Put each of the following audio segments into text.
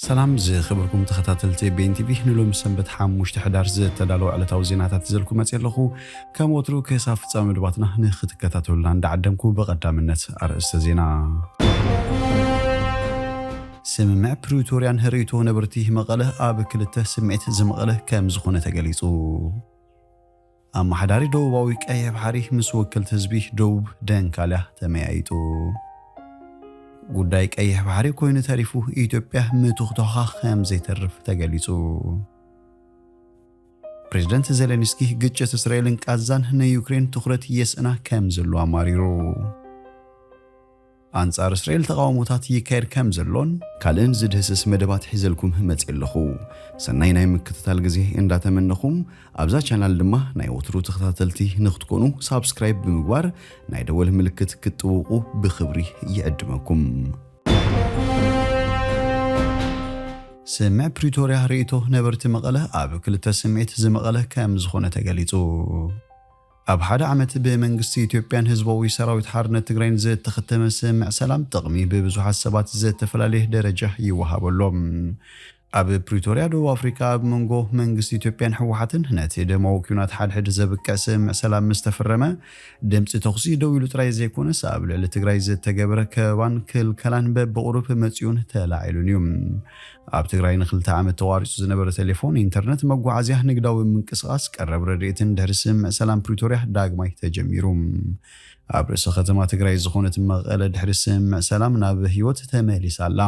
ሰላም ዝኽብርኩም ተኸታተልቲ ቤን ቲቪ፣ ንሎሚ ሰንበት ሓሙሽተ ሕዳር ዝተዳለወ ዕለታዊ ዜናታት ሒዘልኩም መፅየ ኣለኹ። ከም ወትሩ ክሳብ ፍጻመ መደባትና ንኽትከታተሉና እንዳዓደምኩ ብቐዳምነት ኣርእስተ ዜና። ስምምዕ ፕሪቶርያን ርእይቶ ነበርቲ መቐለ ኣብ ክልተ ስምዒት ዝመቐለ ከም ዝኾነ ተገሊጹ። ኣመሓዳሪ ደቡባዊ ቀይሕ ባሕሪ ምስ ወከልቲ ህዝቢ ደቡብ ደንካልያ ተመያይጡ። ጉዳይ ቀይሕ ባሕሪ ኮይኑ ተሪፉ ኢትዮጵያ ምትኹትኳ ከም ዘይተርፍ ተገሊጹ። ፕሬዝደንት ዜሌንስኪ ግጭት እስራኤልን ቃዛን ንዩክሬን ትኹረት የስእና ከም ዘሎ ኣማሪሩ። ኣንጻር እስራኤል ተቓውሞታት ይካየድ ከም ዘሎን ካልእን ዝድህስስ መደባት ሒዘልኩም መጽእ ኣለኹ። ሰናይ ናይ ምክትታል ግዜ እንዳተመነኹም፣ ኣብዛ ቻናል ድማ ናይ ወትሩ ተኸታተልቲ ንክትኮኑ ሳብስክራይብ ብምግባር ናይ ደወል ምልክት ክትጥውቑ ብኽብሪ ይዕድመኩም። ስምምዕ ፕሪቶርያ ርእይቶ ነበርቲ መቐለ ኣብ ክልተ ስምዒት ዝመቐለ ከም ዝኾነ ተገሊጹ። ኣብ ሓደ ዓመት ብመንግስቲ ኢትዮጵያን ህዝባዊ ሰራዊት ሓርነት ትግራይን ዝተኸተመ ስምምዕ ሰላም ጥቕሚ ብብዙሓት ሰባት ዝተፈላለየ ደረጃ ይወሃበሎም። ኣብ ፕሪቶርያ ደቡብ ኣፍሪካ ኣብ መንጎ መንግስቲ ኢትዮጵያን ህወሓትን ነቲ ደማዊ ኲናት ሓድሕድ ዘብቅዕ ስምምዕ ሰላም ምስ ተፈረመ፣ ድምፂ ተኹሲ ደው ኢሉ ጥራይ ዘይኮነስ ኣብ ልዕሊ ትግራይ ዝተገበረ ከበባን ክልከላን በብቑሩብ መፂኡን ተላዒሉን እዩ። ኣብ ትግራይ ንክልተ ዓመት ተቋሪፁ ዝነበረ ቴሌፎን፣ ኢንተርነት፣ መጓዓዝያ፣ ንግዳዊ ምንቅስቓስ፣ ቀረብ ረድኤትን ድሕሪ ስምምዕ ሰላም ፕሪቶርያ ዳግማይ ተጀሚሩ። ኣብ ርእሰ ከተማ ትግራይ ዝኾነት መቐለ ድሕሪ ስምምዕ ሰላም ናብ ህይወት ተመሊሳ ኣላ።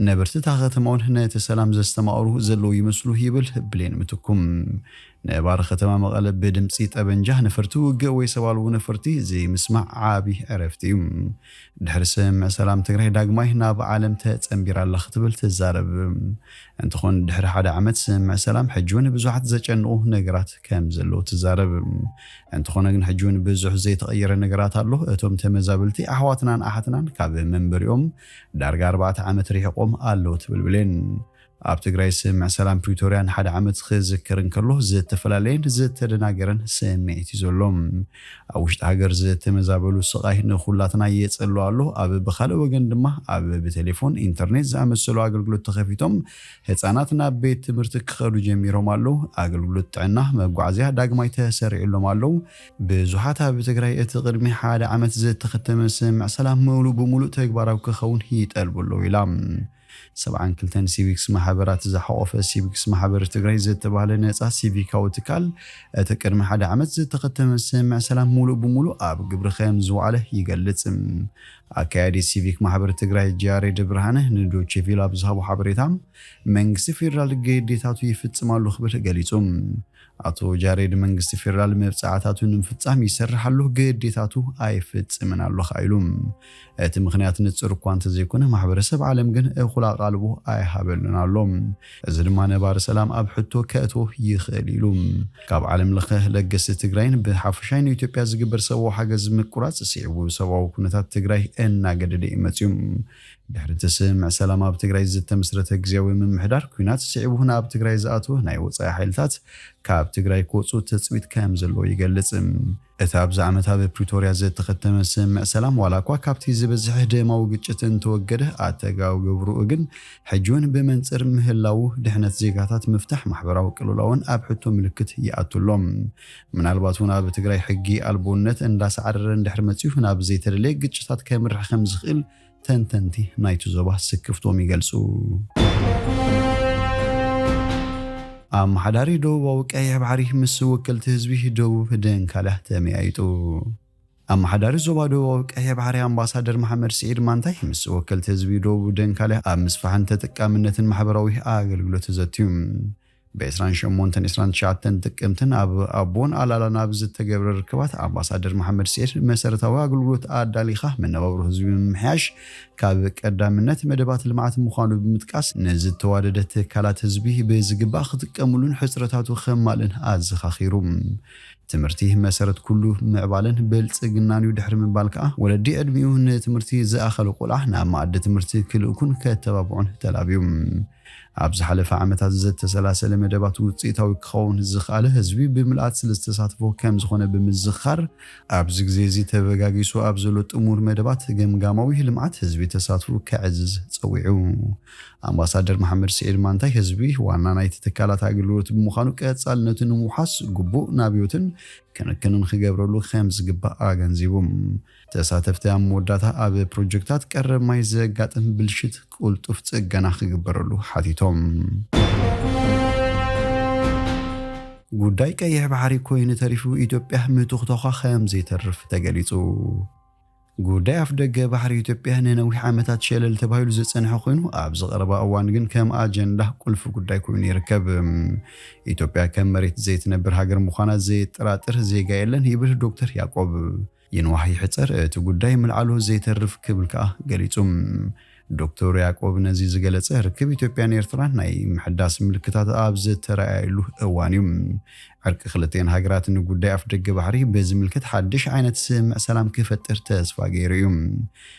ነበርቲ እታ ከተማ እውን ነቲ ሰላም ዘስተማቕሩ ዘለዉ ይመስሉ ይብል ብሌን ምትኩም። ነባሪ ከተማ መቐለ ብድምፂ ጠበንጃ ነፈርቲ ውግእ ወይ ሰብ ኣልቦ ነፈርቲ ዘይምስማዕ ዓቢ ዕረፍቲ እዩ። ድሕሪ ስምምዕ ሰላም ትግራይ ዳግማይ ናብ ዓለም ተጸንቢራ ኣላ ክትብል ትዛረብ። እንተኾነ ድሕሪ ሓደ ዓመት ስምምዕ ሰላም ሕጂ እውን ብዙሓት ዘጨንቑ ነገራት ከም ዘለዉ ትዛረብ። እንተኾነ ግን ሕጂ እውን ብዙሕ ዘይተቐየረ ነገራት ኣሎ። እቶም ተመዛበልቲ ኣሕዋትናን ኣሓትናን ካብ መንበሪኦም ዳርጋ ኣርባዕተ ዓመት ርሒቖም ኣለዉ ትብል ብሌን። ኣብ ትግራይ ስምምዕ ሰላም ፕሪቶርያ ንሓደ ዓመት ክዝክር እንከሎ ዝተፈላለየን ዝተደናገረን ስምዒት እዩ ዘሎ። ኣብ ውሽጢ ሃገር ዝተመዛበሉ ስቓይ ንኹላትና የጸሉ ኣሎ። ኣብ ብኻልእ ወገን ድማ ኣብ ብቴሌፎን፣ ኢንተርኔት ዝኣመሰሉ ኣገልግሎት ተኸፊቶም ህጻናት ናብ ቤት ትምህርቲ ክኸዱ ጀሚሮም ኣለዉ። ኣገልግሎት ጥዕና፣ መጓዓዝያ ዳግማይ ተሰሪዑሎም ኣለዉ። ብዙሓት ኣብ ትግራይ እቲ ቅድሚ ሓደ ዓመት ዝተኸተመ ስምምዕ ሰላም ምሉእ ብምሉእ ተግባራዊ ክኸውን ይጠልቡ ኣለዉ ኢላ። ሰብዓን ክልተን ሲቪክስ ማሕበራት ዝሓቖፈ ሲቪክስ ማሕበር ትግራይ ዝተባህለ ነጻ ሲቪካዊ ትካል፣ እቲ ቅድሚ ሓደ ዓመት ዝተኸተመ ስምምዕ ሰላም ሙሉእ ብሙሉእ ኣብ ግብሪ ከም ዝወዓለ ይገልጽ። ኣካያዲ ሲቪክ ማሕበር ትግራይ ጃሬድ ብርሃነ ንዶቼ ቪለ ኣብ ዝሃቦ ሓበሬታ፣ መንግስቲ ፌዴራል ግዴታቱ ይፍጽም ኣሎ ክብል ገሊጹ። ኣቶ ጃሬድ መንግስቲ ፌዴራል መብጻዕታቱ ንምፍጻም ይሰርሕ ኣሎ፣ ግዴታቱ ኣይፍጽምን ኣሎ ኢሉ። እቲ ምኽንያት ንጹር እኳ እንተዘይኮነ፣ ማሕበረሰብ ዓለም ግን እኹል ኣቓልቦ ኣይሃበሉን ኣሎ። እዚ ድማ ነባሪ ሰላም ኣብ ሕቶ ከእትዎ ይኽእል ኢሉ። ካብ ዓለም ለኸ ለገስቲ ትግራይን ብሓፈሻይ ንኢትዮጵያ ዝግበር ሰብኣዊ ሓገዝ ምቁራጽ ስዒቡ ሰብኣዊ ኩነታት ትግራይ እናገደደ እዩ መጽዩ። ድሕሪ እቲ ስምምዕ ሰላም ኣብ ትግራይ ዝተመስረተ ግዝያዊ ምምሕዳር ኲናት ስዒቡ ናብ ትግራይ ዝኣትወ ናይ ወጻኢ ሓይልታት ካብ ትግራይ ክወፁ ትፅቢት ከም ዘለዎ ይገልጽ። እቲ ኣብዚ ዓመት ኣብ ፕሪቶርያ ዝተኸተመ ስምምዕ ሰላም ዋላ እኳ ካብቲ ዝበዝሐ ደማዊ ግጭት እንተወገደ፣ ኣተገባብርኡ ግን ሕጂ እውን ብመንፅር ምህላዉ ድሕነት ዜጋታት ምፍታሕ ማሕበራዊ ቅልውላውን ኣብ ሕቶ ምልክት ይኣቱ ኣሎ። ምናልባት እውን ኣብ ትግራይ ሕጊ ኣልቦነት እንዳሳዕረረ እንድሕር መፅዩ ናብ ዘይተደለየ ግጭታት ከምርሕ ከም ዝኽእል ተንተንቲ ናይቲ ዞባ ስክፍቶም ይገልጹ። ኣመሓዳሪ ደቡባዊ ቀይሕ ባሕሪ ምስ ወከልቲ ህዝቢ ደቡብ ደንካላ ተመያይጡ። ኣመሓዳሪ ዞባ ደቡባዊ ቀይሕ ባሕሪ ኣምባሳደር መሓመድ ስዒድ ማንታይ ምስ ወከልቲ ህዝቢ ደቡብ ደንካላ ኣብ ምስፋሕን ተጠቃምነትን ማሕበራዊ ኣገልግሎት ዘትዩ። ብ ዕስራን ሸሞንተን ዕስራን ትሽዓተን ጥቅምትን ኣብ ኣቦን ኣላላን ኣብ ዝተገብረ ርክባት ኣምባሳደር መሓመድ ስዒድ መሰረታዊ ኣገልግሎት ኣዳሊኻ መነባብሮ ህዝቢ ምምሕያሽ ካብ ቀዳምነት መደባት ልምዓት ምዃኑ ብምጥቃስ ንዝተዋደደ ትካላት ህዝቢ ብዝግባእ ክጥቀምሉን ሕፅረታቱ ከማልእን ኣዘኻኺሩ። ትምህርቲ መሰረት ኩሉ ምዕባለን ብልጽግናን እዩ ድሕሪ ምባል ከኣ፣ ወለዲ ዕድሚኡ ንትምህርቲ ዝኣኸለ ቆልዓ ናብ መኣዲ ትምህርቲ ክልእኩን ከተባብዑን ተላብዩ። ኣብ ዝሓለፈ ዓመታት ዘተሰላሰለ መደባት ውጽኢታዊ ክኸውን ዝኸኣለ ህዝቢ ብምልኣት ስለ ዝተሳትፎ ከም ዝኾነ ብምዝኻር፣ ኣብዚ ግዜ እዚ ተበጋጊሱ ኣብ ዘሎ ጥሙር መደባት ገምጋማዊ ልምዓት ህዝቢ ተሳትፎ ከዕዝዝ ጸዊዑ። ኣምባሳደር መሓመድ ስዒድ ማንታይ ህዝቢ ዋና ናይቲ ትካላት ኣገልግሎት ብምዃኑ ቀጻልነቱ ንምውሓስ ግቡእ ናብዮትን ክንክንን ክገብረሉ ከም ዝግባእ ኣገንዚቡ። ተሳተፍቲ ኣብ መወዳእታ ኣብ ፕሮጀክታት ቀረብ ማይ ዘጋጥም ብልሽት ቅልጡፍ ጽገና ክግበረሉ ሓቲቶም። ጉዳይ ቀይሕ ባሕሪ ኮይኑ ተሪፉ ኢትዮጵያ ምትኹታዃ ከም ዘይተርፍ ተገሊጹ። ጉዳይ ኣፍ ደገ ባሕሪ ኢትዮጵያ ንነዊሕ ዓመታት ሸለል ተባሂሉ ዝጸንሐ ኮይኑ፣ ኣብዚ ቀረባ እዋን ግን ከም ኣጀንዳ ቁልፊ ጉዳይ ኮይኑ ይርከብ። ኢትዮጵያ ከም መሬት ዘይትነብር ሃገር ምዃና ዘየጠራጥር ዜጋ የለን ይብል ዶክተር ያዕቆብ። ይንዋሕ ይሕጸር እቲ ጉዳይ ምልዓሉ ዘይተርፍ ክብል ከኣ ገሊጹ። ዶክተር ያዕቆብ ነዚ ዝገለጸ፣ ርክብ ኢትዮጵያን ኤርትራን ናይ ምሕዳስ ምልክታት ኣብ ዝተረኣየሉ እዋን እዩ። ዕርቂ ክልቲኤን ሃገራት ንጉዳይ ኣፍ ደገ ባሕሪ ብዝምልከት ሓድሽ ዓይነት ስምምዕ ሰላም ክፈጥር ተስፋ ገይሩ እዩ።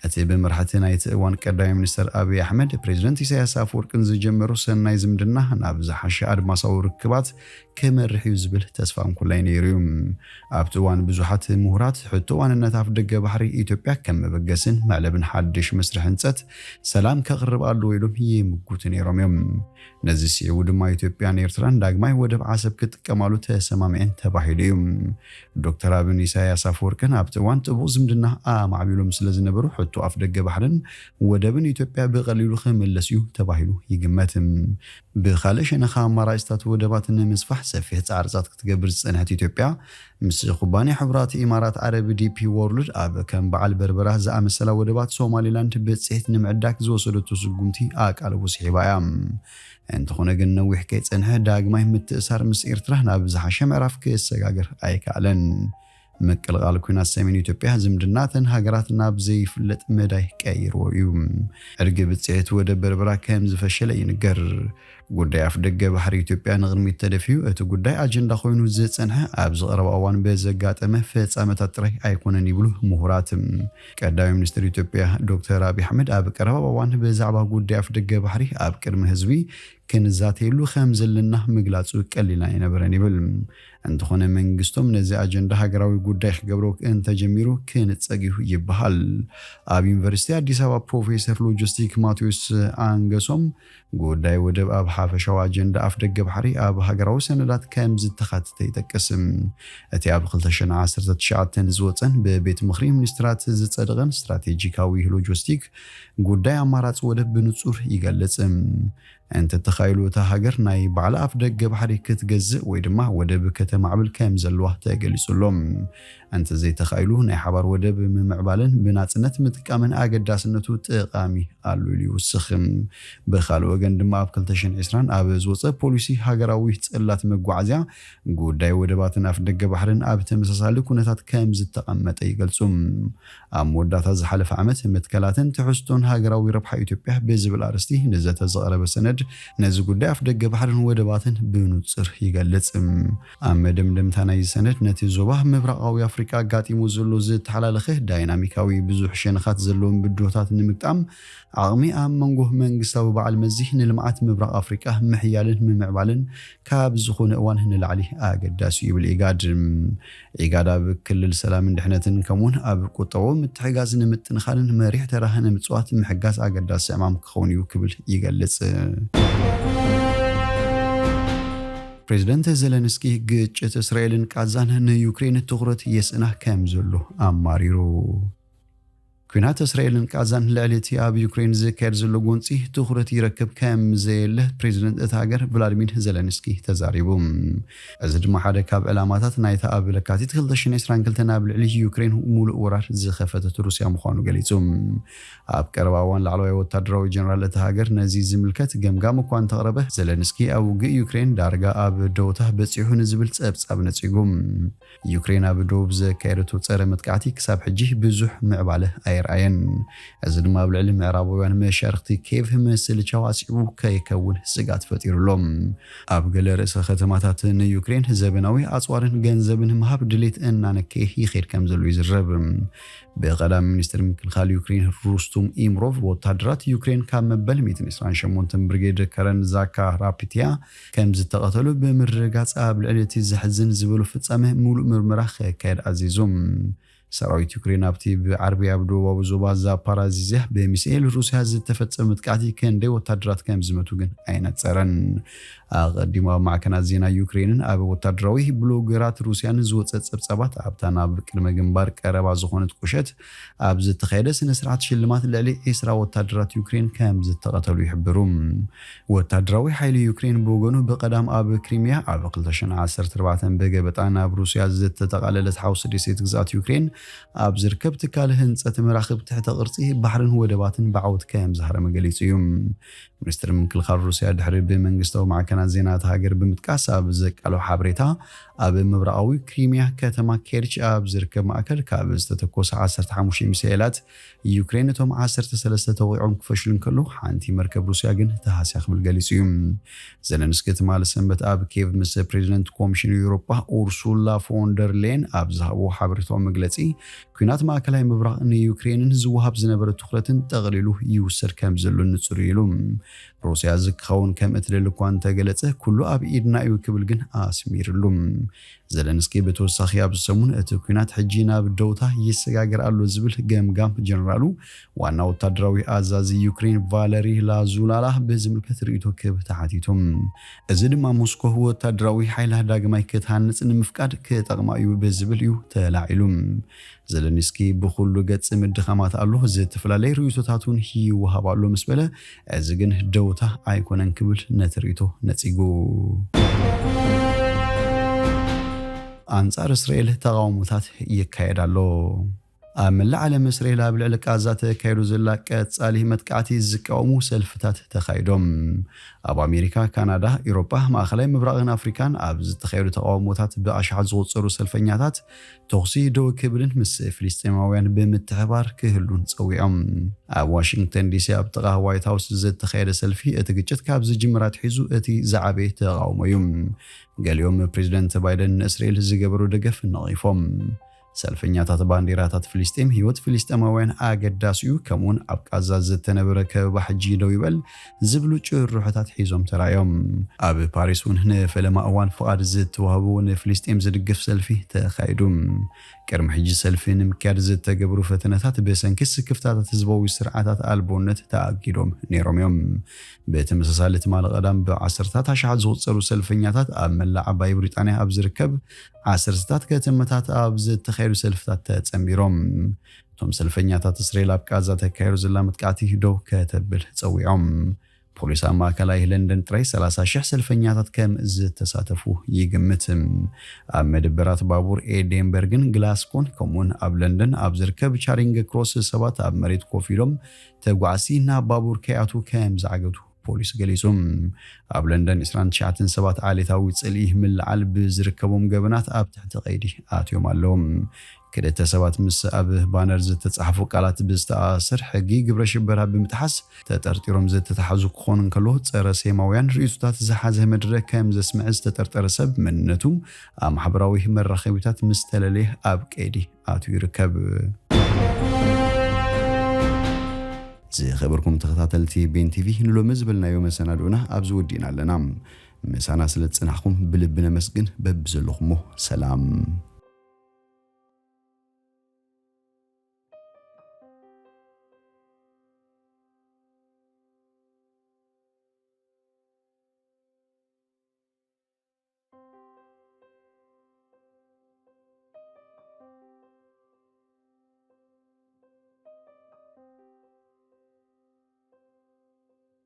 እቲ ብመራሕቲ ናይቲ እዋን ቀዳማይ ሚኒስትር ኣብይ ኣሕመድ፣ ፕሬዚደንት ኢሳያስ ኣፈወርቅን ዝጀመሩ ሰናይ ዝምድና ናብ ዝሓሸ ኣድማሳዊ ርክባት ክመርሕ እዩ ዝብል ተስፋ እንኩላይ ነይሩ እዩ። ኣብቲ እዋን ብዙሓት ምሁራት ሕቶ ዋንነት ኣፍ ደገ ባሕሪ ኢትዮጵያ ከም መበገስን መዕለብን ሓድሽ መስርሕ ህንጸት ሰላም ከቕርብ ኣለዎ ኢሎም ይምጉቱ ነይሮም እዮም። ነዚ ስዒቡ ድማ ኢትዮጵያን ኤርትራን ዳግማይ ወደብ ዓሰብ ክጥቀማሉ ተሰማሚዐን ተባሂሉ እዩ። ዶክተር ኣብን ኢሳያስ ኣፈወርቅን ኣብቲ እዋን ጥቡቕ ዝምድና ኣማዕቢሎም ስለ ዝነበሩ ሕቶ ኣፍ ደገ ባሕርን ወደብን ኢትዮጵያ ብቐሊሉ ክምለስ እዩ ተባሂሉ ይግመት። ብኻልእ ሸነኻ ኣማራጭታት ወደባት ንምስፋሕ ሰፊሕ ጻዕርታት ክትገብር ዝጸንሐት ኢትዮጵያ ምስ ኩባንያ ሕቡራት ኢማራት ዓረብ ዲፒ ዎርልድ ኣብ ከም በዓል በርበራ ዝኣመሰላ ወደባት ሶማሊላንድ ብጽሒት ንምዕዳግ ዝወሰደቶ ስጉምቲ ኣቃልቦ ስሒባ እያ። እንተኾነ ግን ነዊሕ ከይጸንሐ ዳግማይ ምትእሳር ምስ ኤርትራ ናብ ዝሓሸ ምዕራፍ ክሰጋገር ኣይከኣለን። ምቅልቓል ኲናት ሰሜን ኢትዮጵያ ዝምድናተን ሃገራት ናብ ዘይፍለጥ መዳይ ቀይርዎ እዩ። ዕርጊ ብጽሒት ወደብ በርበራ ከም ዝፈሸለ ይንገር። ጉዳይ ኣፍ ደገ ባሕሪ ኢትዮጵያ ንቕድሚት ተደፊኡ እቲ ጉዳይ ኣጀንዳ ኮይኑ ዝጸንሐ ኣብዚ ቀረባ እዋን ብዘጋጠመ ፍጻመታት ጥራይ ኣይኮነን ይብሉ ምሁራት። ቀዳማይ ሚኒስትር ኢትዮጵያ ዶክተር ኣብይ ኣሕመድ ኣብ ቀረባ እዋን ብዛዕባ ጉዳይ ኣፍ ደገ ባሕሪ ኣብ ቅድሚ ህዝቢ ክንዛተየሉ ከም ዘለና ምግላጹ ቀሊል ኣይነበረን ይብል። እንተኾነ መንግስቶም ነዚ ኣጀንዳ ሃገራዊ ጉዳይ ክገብሮ እንተጀሚሩ ክንጸግ እዩ ይበሃል። ኣብ ዩኒቨርሲቲ ኣዲስ ኣበባ ፕሮፌሰር ሎጂስቲክ ማቴዎስ ኣንገሶም ጉዳይ ወደብ ኣብ ሓፈሻዊ ኣጀንዳ ኣፍ ደገ ባሕሪ ኣብ ሃገራዊ ሰነዳት ከም ዝተኻተተ ይጠቅስ። እቲ ኣብ ክልተ ሽሕን ዓሰርተ ትሽዓተን ዝወጸን ብቤት ምኽሪ ሚኒስትራት ዝጸደቐን ስትራቴጂካዊ ሎጂስቲክ ጉዳይ ኣማራጺ ወደብ ብንጹር ይገልጽ። እንተተኻኢሉ እታ ሃገር ናይ ባዕላ ኣፍ ደገ ባሕሪ ክትገዝእ ወይ ድማ ወደብ ከተማዕብል ከም ዘለዋ ተገሊጹ ኣሎ። እንተዘይተኻኢሉ ናይ ሓባር ወደብ ምምዕባልን ብናጽነት ምጥቃምን ኣገዳስነቱ ጠቓሚ ኣሎ ኢሉ ይውስኽ። ብኻልእ ወገን ድማ ኣብ ክልተ ሽሕን ዕስራን ኣብ ዝወጸ ፖሊሲ ሃገራዊ ጽላት መጓዓዝያ ጉዳይ ወደባትን ኣፍ ደገ ባሕርን ኣብ ተመሳሳሊ ኩነታት ከም ዝተቐመጠ ይገልጹ። ኣብ መወዳእታ ዝሓለፈ ዓመት መትከላትን ትሕዝቶን ሃገራዊ ረብሓ ኢትዮጵያ ብዝብል ኣርእስቲ ንዘተ ዝቐረበ ሰነድ ነዚ ጉዳይ ኣፍ ደገ ባሕርን ወደባትን ብንጹር ይገልጽ። ኣብ መደምደምታ ናይዚ ሰነድ ነቲ ዞባ ምብራቓዊ ኣፍሪቃ ኣጋጢሙ ዘሎ ዝተሓላለኸ ዳይናሚካዊ ብዙሕ ሸነኻት ዘለዎም ብድሆታት ንምግጣም ዓቕሚ ኣብ መንጎ መንግስታዊ በዓል መዚ ንልምዓት ምብራቕ ኣፍሪቃ ምሕያልን ምምዕባልን ካብ ዝኾነ እዋን ንላዕሊ ኣገዳሲ እዩ ይብል ኢጋድ። ኢጋድ ኣብ ክልል ሰላምን ድሕነትን ከምኡውን ኣብ ቁጠባዊ ምትሕጋዝ ንምጥንኻርን መሪሕ ተራ ንምጽዋት ምሕጋዝ ኣገዳሲ ዕማም ክኸውን እዩ ክብል ይገልጽ። ፕሬዚደንት ዘለንስኪ ግጭት እስራኤልን ቃዛን ንዩክሬን ትኹረት የስእና ከም ዘሎ ኣማሪሩ። ኲናት እስራኤልን ቃዛን ልዕሊ እቲ ኣብ ዩክሬን ዝካየድ ዘሎ ጎንጺ ትኹረት ይረክብ ከም ዘየለ ፕሬዚደንት እታ ሃገር ቭላድሚር ዘለንስኪ ተዛሪቡ። እዚ ድማ ሓደ ካብ ዕላማታት ናይታ ኣብ ለካቲት ክልተ ሽሕን ዕስራን ክልተን ኣብ ልዕሊ ዩክሬን ሙሉእ ወራር ዝኸፈተት ሩስያ ምዃኑ ገሊጹ። ኣብ ቀረባ እዋን ላዕለዋይ ወታደራዊ ጀነራል እታ ሃገር ነዚ ዝምልከት ገምጋም እኳ እንተቕረበ፣ ዘለንስኪ ኣብ ውግእ ዩክሬን ዳርጋ ኣብ ደውታ በጺሑ ንዝብል ጸብጻብ ነጺጉ። ዩክሬን ኣብ ደቡብ ዘካየደቶ ጸረ መጥቃዕቲ ክሳብ ሕጂ ብዙሕ ምዕባለ ኣይረኣየን። እዚ ድማ ኣብ ልዕሊ ምዕራባውያን መሻርኽቲ ኬቭ ምስልቻው ኣስዒቡ ከይከውን ስግኣት ፈጢሩ ኣሎ። ኣብ ገለ ርእሰ ከተማታት ንዩክሬን ዘበናዊ ኣጽዋርን ገንዘብን ምሃብ ድሌት እናነከየ ይኸይድ ከም ዘሎ ይዝረብ። ብቐዳም ሚኒስትር ምክልኻል ዩክሬን ሩስቱም ኢምሮቭ፣ ወታደራት ዩክሬን ካብ መበል ሚእትን ዕስራን ሸሞንተን ብርጌድ ከረን ዛካ ራፒቲያ ከም ዝተቐተሉ ብምርግጋጽ፣ ኣብ ልዕሊ እቲ ዘሕዝን ዝበሉ ፍጻመ ሙሉእ ምርመራ ክካየድ ኣዚዙ። ሰራዊት ዩክሬን ኣብቲ ብዓርቢ ኣብ ደቡባዊ ዞባ ዛፓራዚዝያ ብሚሳኤል ሩስያ ዝተፈጸመ መጥቃዕቲ ክንደይ ወታደራት ከም ዝመቱ ግን ኣይነጸረን። ኣቐዲሙ ኣብ ማዕከናት ዜና ዩክሬንን ኣብ ወታደራዊ ብሎገራት ሩስያን ዝወጸ ጸብጻባት፣ ኣብታ ናብ ቅድመ ግንባር ቀረባ ዝኾነት ቁሸት ኣብ ዝተኻየደ ስነ ስርዓት ሽልማት ልዕሊ ዒስራ ወታደራት ዩክሬን ከም ዝተቐተሉ ይሕብሩ። ወታደራዊ ሓይሊ ዩክሬን ብወገኑ፣ ብቐዳም ኣብ ክሪሚያ ኣብ ክልተ ሽሕን ዓሰርተ ኣርባዕተን ብገበጣ ናብ ሩስያ ዝተጠቓለለት ሓውሲ ደሴት ግዝኣት ዩክሬን ኣብ ዝርከብ ትካል ህንጸት መራኽብ ትሕተ ቅርጺ ባሕርን ወደባትን ብዓወት ከም ዝሃረመ ገሊጹ እዩ። ሚኒስትሪ ምክልኻል ሩስያ፣ ድሕሪ ብመንግስታዊ ማዕከናት ዜና እታ ሃገር ብምጥቃስ ኣብ ዘቃለዎ ሓበሬታ፣ ኣብ ምብራቓዊ ክሪሚያ ከተማ ኬርች ኣብ ዝርከብ ማእከል ካብ ዝተተኮሰ ዓሰርተ ሓሙሽተ ሚሳኤላት ዩክሬን እቶም ዓሰርተ ሰለስተ ተወቒዖም ክፈሽሉ እንከለዉ፣ ሓንቲ መርከብ ሩስያ ግን ተሃስያ ክብል ገሊጹ እዩ። ዘለንስኪ ትማሊ ሰንበት ኣብ ኬቭ ምስ ፕሬዚደንት ኮሚሽን ኤውሮጳ ኡርሱላ ፎንደር ሌን ኣብ ዝሃብዎ ሓበሬታዊ መግለጺ፣ ኲናት ማእከላይ ምብራቕ ንዩክሬንን ዝወሃብ ዝነበረ ትኹረትን ጠቕሊሉ ይውሰድ ከም ዘሎ ንጹር እዩ ኢሉ። ሩስያ እዚ ክኸውን ከም እትደሊ እኳ እንተገለጸ፣ ኩሉ ኣብ ኢድና እዩ ክብል ግን ኣስሚርሉ። ዘለንስኪ ብተወሳኺ፣ ኣብዚ ሰሙን እቲ ኲናት ሕጂ ናብ ደውታ ይሰጋገር ኣሎ ዝብል ገምጋም ጀነራሉ፣ ዋና ወታደራዊ ኣዛዚ ዩክሬን ቫለሪ ላዙላላ ብዝምልከት ርእይቶ ክህብ ተሓቲቱ። እዚ ድማ ሞስኮ ወታደራዊ ሓይላ ዳግማይ ክትሃንጽ ንምፍቃድ ክጠቕማ እዩ ብዝብል እዩ ተላዒሉ። ዘለንስኪ፣ ብኹሉ ገጽ ምድኻማት ኣሎ፣ ዝተፈላለየ ርእይቶታት እውን ይወሃብ ኣሎ ምስ በለ፣ እዚ ግን ደውታ ኣይኮነን ክብል ነቲ ርእይቶ ነጺጉ። ኣንጻር እስራኤል ተቓውሞታት ይካየድ ኣሎ። ኣብ መላእ ዓለም እስራኤል ኣብ ልዕሊ ቃዛ ተካይዱ ዘላ ቀጻሊ መጥቃዕቲ ዝቃወሙ ሰልፍታት ተኻይዶም። ኣብ ኣሜሪካ፣ ካናዳ፣ ኤውሮጳ፣ ማእኸላይ ምብራቕን ኣፍሪካን ኣብ ዝተኻየዱ ተቓውሞታት ብኣሽሓት ዝቑጸሩ ሰልፈኛታት ተኹሲ ደው ክብልን ምስ ፍልስጤማውያን ብምትሕባር ክህሉን ጸዊዖም። ኣብ ዋሽንግተን ዲሲ ኣብ ጥቓ ዋይት ሃውስ ዝተኻየደ ሰልፊ፣ እቲ ግጭት ካብ ዝጅምር ኣትሒዙ እቲ ዝዓበየ ተቓውሞ እዩ። ገሊኦም ፕሬዚደንት ባይደን ንእስራኤል ዝገበሩ ደገፍ ነቒፎም። ሰልፈኛታት ባንዲራታት ፍልስጤም፣ ህይወት ፍልስጤማውያን ኣገዳሲ እዩ፣ ከምኡውን ኣብ ቃዛ ዝተነበረ ከበባ ሕጂ ደው ይበል ዝብሉ ጭርሖታት ሒዞም ተራእዮም። ኣብ ፓሪስ እውን ንፈለማ እዋን ፍቓድ ዝተዋህቦ ንፍልስጤም ዝድግፍ ሰልፊ ተኻይዱ። ቅድሚ ሕጂ ሰልፊ ንምክያድ ዝተገብሩ ፈተነታት ብሰንኪ ስክፍታታት ህዝባዊ ስርዓታት ኣልቦነት ተኣጊዶም ነይሮም እዮም። ብተመሳሳሊ ትማሊ ቀዳም ብዓሰርታት ኣሽሓት ዝቑጸሩ ሰልፈኛታት ኣብ መላእ ዓባይ ብሪጣንያ ኣብ ዝርከብ ዓሰርተታት ከተማታት ኣብ ዝተኻየዱ ሰልፍታት ተጸንቢሮም። እቶም ሰልፈኛታት እስራኤል ኣብ ቃዛ ተካይዶ ዘላ መጥቃዕቲ ደው ከተብል ጸዊዖም። ፖሊስ ኣብ ማእከላይ ለንደን ጥራይ ሰላሳ ሽሕ ሰልፈኛታት ከም ዝተሳተፉ ይግምት። ኣብ መደበራት ባቡር ኤዴንበርግን ግላስኮን ከምኡውን ኣብ ለንደን ኣብ ዝርከብ ቻሪንግ ክሮስ ሰባት ኣብ መሬት ኮፍ ኢሎም ተጓዓዝቲ ናብ ባቡር ከይኣትዉ ከም ዝዓገቱ ፖሊስ ገሊጹ። ኣብ ለንደን ዕስራን ትሽዓተን ሰባት ዓሌታዊ ጽልኢ ምልዓል ብዝርከቦም ገበናት ኣብ ትሕቲ ቀይዲ ኣትዮም ኣለዉ። ክልተ ሰባት ምስ ኣብ ባነር ዝተጻሕፉ ቃላት ብዝተኣሳሰር ሕጊ ግብረ ሽበራ ብምጥሓስ ተጠርጢሮም ዝተታሕዙ ክኾኑ እንከሎ፣ ጸረ ሴማውያን ርእይቶታት ዝሓዘ መድረ ከም ዘስምዐ ዝተጠርጠረ ሰብ መንነቱ ኣብ ማሕበራዊ መራኸቢታት ምስ ተለለየ ኣብ ቀይዲ ኣትዩ ይርከብ። ዝኸበርኩም ተኸታተልቲ ቤን ቲቪ፣ ንሎሚ ዝበልናዮ መሰናድኦና ኣብዚ ወዲእና ኣለና። ምሳና ስለ ዝጸናሕኩም ብልቢ ነመስግን። በብዘለኹሞ ሰላም።